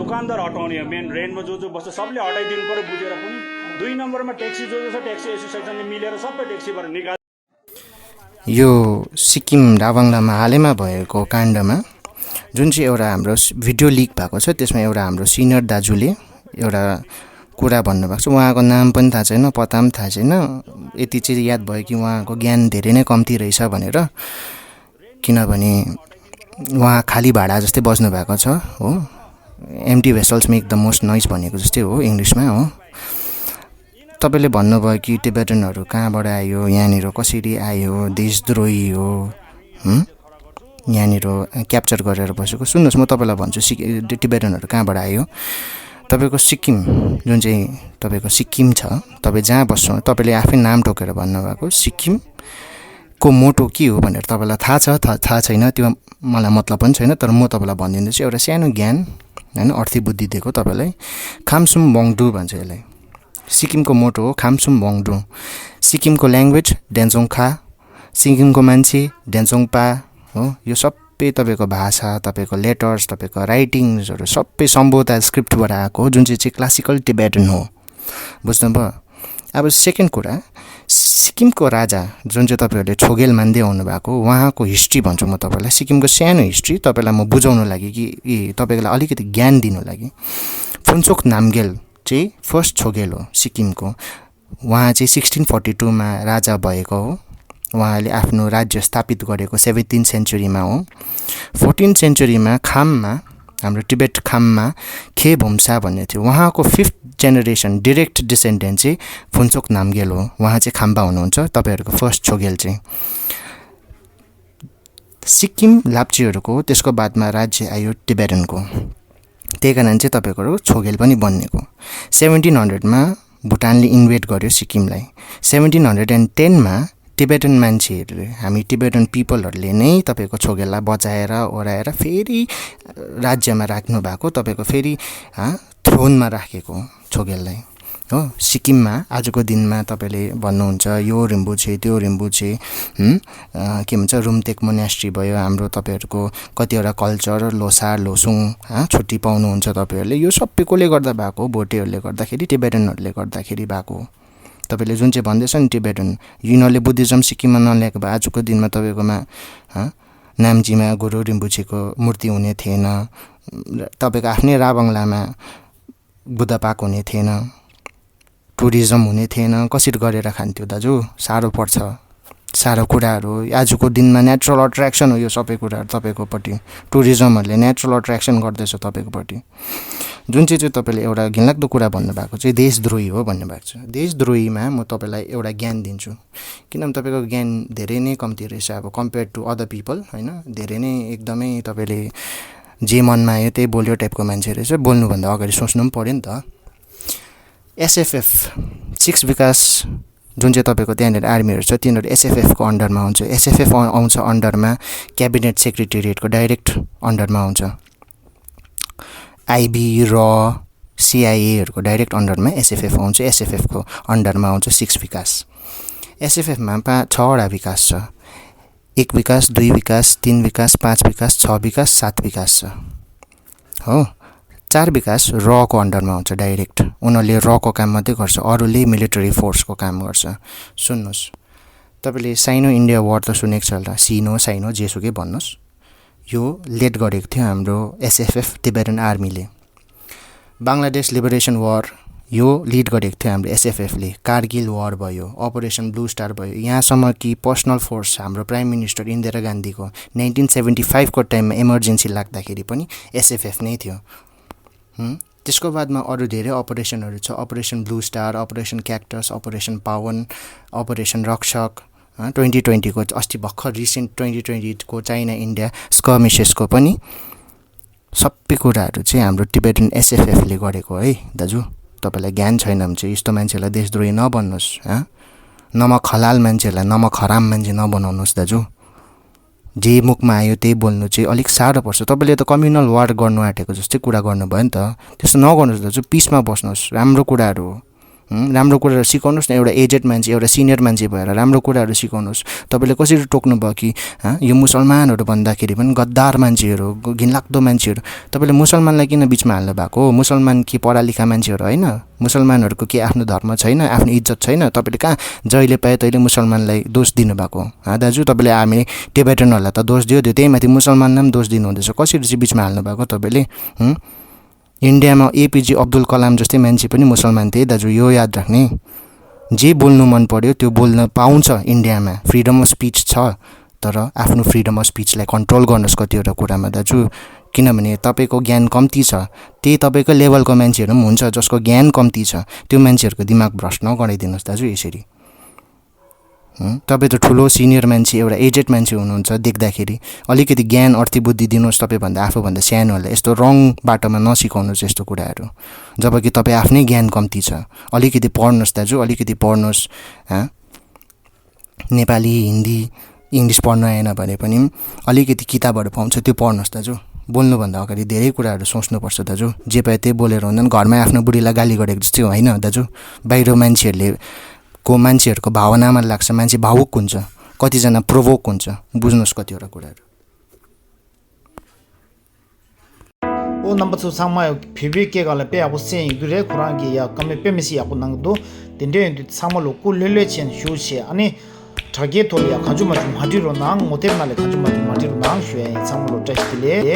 दोकानदार हटाउने हो मेन रेन्टमा जो बस्छ सबले हटाइदिनु पर्यो बुझेर पनि 2 नम्बरमा ट्याक्सी जो छ ट्याक्सी एसोसिएसनले मिलेर सबै ट्याक्सीबाट निकाल। यो सिक्किम डाबाङलामा हालैमा भएको काण्डमा जुन चाहिँ एउटा हाम्रो भिडियो लिक भएको छ त्यसमा एउटा हाम्रो सिनियर दाजुले एउटा कुरा भन्नुभएको छ। उहाँको नाम पनि थाहा छैन, पत्ता पनि थाहा छैन। यति चाहिँ याद भयो कि उहाँको ज्ञान धेरै नै कम्ती रहेछ भनेर, किनभने उहाँ खाली भाडा जस्तै बस्नु भएको छ हो। Empty vessels make the most noise भनेको जस्तै हो इङ्ग्लिसमा हो। तपाईँले भन्नुभयो कि टिबेटनहरू कहाँबाट आयो, यहाँनिर कसरी आयो, देशद्रोही हो, यहाँनिर क्याप्चर गरेर बसेको। सुन्नुहोस्, म तपाईँलाई भन्छु टिबेटनहरू कहाँबाट आयो। तपाईँको सिक्किम जुन चाहिँ तपाईँको सिक्किम छ, तपाईँ जहाँ बस्नु तपाईँले आफै नाम टोकेर भन्नुभएको सिक्किमको मोटो के हो भनेर तपाईँलाई थाहा छ थाहा छैन त्यो मलाई मतलब पनि छैन, तर म तपाईँलाई भनिदिँदैछु एउटा सानो ज्ञान होइन, अर्थी बुद्धि दिएको तपाईँलाई। खामसुम बोङडु भन्छ यसलाई। सिक्किमको मोटो हो खामसुम बोङडु। सिक्किमको ल्याङ्ग्वेज डेन्जोङखा, सिक्किमको मान्छे डेन्जोङपा हो। यो सबै तपाईँको भाषा, तपाईँको लेटर्स, तपाईँको राइटिङ्सहरू सबै सम्बोधा स्क्रिप्टबाट आएको हो, जुन चाहिँ क्लासिकल टिबेटन हो। बुझ्नुभयो। अब सेकेन्ड कुरा, सिक्किमको राजा जुन चाहिँ तपाईँहरूले छोगेल मान्दै आउनुभएको, उहाँको हिस्ट्री भन्छु म तपाईँलाई। सिक्किमको सानो हिस्ट्री तपाईँलाई म बुझाउनु लागि कि तपाईँलाई अलिकति ज्ञान दिनु लागि। फुन्चोक नामगेल चाहिँ फर्स्ट छोगेल हो सिक्किमको। उहाँ चाहिँ 1642मा राजा भएको हो। उहाँले आफ्नो राज्य स्थापित गरेको 17th सेन्चुरीमा हो। 14th सेन्चुरीमा खाममा, हाम्रो टिबेट खाममा खेभुम्सा भन्ने थियो। उहाँको 5th जेनेरेसन डिरेक्ट डिसेन्डेन्ट चाहिँ फुन्चोक नामगेल हो। उहाँ चाहिँ खाम्बा हुनुहुन्छ, तपाईँहरूको फर्स्ट छोगेल चाहिँ। सिक्किम लाप्चेहरूको त्यसको बादमा राज्य आयो टिबेटनको, त्यही कारण चाहिँ तपाईँको छोगेल पनि बन्नेको। 1700मा भुटानले इन्भेड गर्यो सिक्किमलाई। 1710मा टिबेटन मान्छेहरूले, हामी टिबेटन पिपलहरूले नै तपाईँको छोगेललाई बचाएर ओराएर फेरि राज्यमा राख्नु भएको, तपाईँको फेरि थ्रोनमा राखेको छोगेललाई हो। सिक्किममा आजको दिनमा तपाईँले भन्नुहुन्छ यो रिम्बुछे त्यो रिम्बुछे के भन्छ रुमतेक मोनास्ट्री भयो, हाम्रो तपाईँहरूको कतिवटा कल्चर लोसार लोसुङ छुट्टी पाउनुहुन्छ तपाईँहरूले। यो सबै कसले गर्दा भएको, भोटेहरूले गर्दाखेरि, टिबेटनहरूले गर्दाखेरि भएको। तपाईँले जुन चाहिँ भन्दैछ नि टिबेटन, यिनीहरूले बुद्धिज्म सिक्किममा नल्याएको भए आजको दिनमा तपाईँकोमा नाम्चीमा गुरु रिम्बुछेको मूर्ति हुने थिएन, तपाईँको आफ्नै राबाङलामा बुद्ध पार्क हुने थिएन, टुरिज्म हुने थिएन। कसरी गरेर खान्थ्यो दाजु? साह्रो पर्छ, साह्रो कुराहरू। आजको दिनमा नेचुरल अट्र्याक्सन हो यो सबै कुराहरू तपाईँकोपट्टि। टुरिज्महरूले नेचुरल अट्र्याक्सन गर्दैछ तपाईँकोपट्टि। जुन चाहिँ तपाईँले एउटा घिनलाग्दो कुरा भन्नुभएको चाहिँ देशद्रोही हो भन्नुभएको छ। देशद्रोहीमा म तपाईँलाई एउटा ज्ञान दिन्छु, किनभने तपाईँको ज्ञान धेरै नै कम्ती रहेछ अब कम्पेयर टु अदर पिपल होइन। धेरै नै एकदमै तपाईँले जे मनमा आयो त्यही बोल्यो टाइपको मान्छे रहेछ। बोल्नुभन्दा अगाडि सोच्नु पनि पऱ्यो नि त। एसएफएफ 6 विकास जुन चाहिँ तपाईँको त्यहाँनिर आर्मीहरू छ तिनीहरू एसएफएफको अन्डरमा हुन्छ। एसएफएफ आउँछ अन्डरमा क्याबिनेट सेक्रेटेरिएटको डाइरेक्ट अन्डरमा आउँछ। आइबी र सिआइएहरूको डाइरेक्ट अन्डरमा एसएफएफ आउँछ। एसएफएफको अन्डरमा आउँछ 6 विकास। एसएफएफमा 6वटा विकास छ। 1 विकास, 2 विकास, 3 विकास, 5 विकास, 6 विकास, 7 विकास छ हो। 4 विकास रको अन्डरमा आउँछ डाइरेक्ट। उनीहरूले रको काम मात्रै गर्छ, अरूले मिलिटरी फोर्सको काम गर्छ। सुन्नुहोस्, तपाईँले साइनो इन्डिया वार त सुनेको छ होला, सिनो साइनो जेसुकै भन्नुहोस्। यो लेड गरेको थियो हाम्रो एसएफएफ टिबेटन आर्मीले। बाङ्लादेश लिबरेसन वार यो लिड गरेको थियो हाम्रो एसएफएफले। कारगिल वार भयो, अपरेसन ब्लू स्टार भयो, यहाँसम्म कि पर्सनल फोर्स हाम्रो प्राइम मिनिस्टर इन्दिरा गान्धीको 1975 को टाइममा इमर्जेन्सी लाग्दाखेरि पनि एसएफएफ नै थियो। त्यसको बादमा अरू धेरै अपरेसनहरू छ। Operation blue star, operation cactus, operation पावन, अपरेसन रक्षक, 2020 को अस्ति भर्खर रिसेन्ट 2020 को चाइना इन्डिया स्कर्मिसेसको पनि सबै कुराहरू चाहिँ हाम्रो टिबेटन एसएफएफले गरेको है दाजु। तपाईँलाई ज्ञान छैन भने चाहिँ यस्तो मान्छेलाई देशद्रोही नबन्नुहोस्। नमक हलाल मान्छेहरूलाई नमक हराम मान्छे नबनाउनुहोस् दाजु। जे मुखमा आयो त्यही बोल्नु चाहिँ अलिक साह्रो पर्छ। तपाईँले त कम्युनल वार गर्नु आँटेको जस्तै कुरा गर्नुभयो नि त। त्यस्तो नगर्नुहोस् दाजु, पिसमा बस्नुहोस्। राम्रो कुराहरू हो राम्रो कुराहरू सिकाउनुहोस् न। एउटा एजेड मान्छे एउटा सिनियर मान्छे भएर राम्रो कुराहरू सिकाउनुहोस्। तपाईँले कसरी टोक्नु भयो कि यो मुसलमानहरू भन्दाखेरि पनि गद्दार मान्छेहरू घिनलाग्दो मान्छेहरू, तपाईँले मुसलमानलाई किन बिचमा हाल्नु भएको? मुसलमान के पढालेखा मान्छेहरू होइन? मुसलमानहरूको के आफ्नो धर्म छैन, आफ्नो इज्जत छैन? तपाईँले कहाँ जहिले पाए तहिले मुसलमानलाई दोष दिनुभएको? दाजु तपाईँले हामी टिबेटनहरूलाई त दोष दियो, त्यही माथि मुसलमानलाई पनि दोष दिनुहुँदैछ। कसरी चाहिँ बिचमा हाल्नु भएको तपाईँले? इन्डियामा एपिजे अब्दुल कलाम जस्तै मान्छे पनि मुसलमान थिए दाजु, यो याद राख्ने। जे बोल्नु मन पर्यो त्यो बोल्न पाउँछ इन्डियामा, फ्रिडम अफ स्पिच छ, तर आफ्नो फ्रिडम अफ स्पिचलाई कन्ट्रोल गर्नुहोस् कतिवटा कुरामा दाजु। किनभने तपाईँको ज्ञान कम्ती छ, त्यही तपाईँको लेभलको मान्छेहरू पनि हुन्छ जसको ज्ञान कम्ती छ, त्यो मान्छेहरूको दिमाग भ्रष्ट नगराइदिनुहोस् दाजु यसरी। तपाईँ त ठुलो सिनियर मान्छे, एउटा एजेड मान्छे हुनुहुन्छ, देख्दाखेरि अलिकति ज्ञान अर्थी बुद्धि दिनुहोस्। तपाईँभन्दा आफूभन्दा सानोहरूलाई यस्तो रङ बाटोमा नसिकाउनुहोस् यस्तो कुराहरू, जबकि तपाईँ आफ्नै ज्ञान कम्ती छ। अलिकति पढ्नुहोस् दाजु, अलिकति पढ्नुहोस्। नेपाली हिन्दी इङ्ग्लिस पढ्न आएन भने पनि अलिकति किताबहरू पाउँछ, त्यो पढ्नुहोस् दाजु। बोल्नुभन्दा अगाडि धेरै कुराहरू सोच्नुपर्छ दाजु। जे पाए त्यही बोलेर हुँदैन। घरमा आफ्नो बुढीलाई गाली गरेको जस्तै होइन दाजु। बाहिर मान्छेहरूको भावनामा लाग्छ, मान्छे भावुक हुन्छ, कतिजना प्रोभोक हुन्छ। बुझ्नुहोस् कतिवटा कुराहरू। ओ नंबर 2 상마요 비비게 갈래 빼 하고 세 이그레 쿠란기 야 까메 빼미시 하고 난도 딘데 상마로 꿀레레치엔 휴시 아니 자기 돌이야 가주마 좀 하디로 낭 모텔날에 가주마 좀 하디로 낭 쉐 상마로 테스트레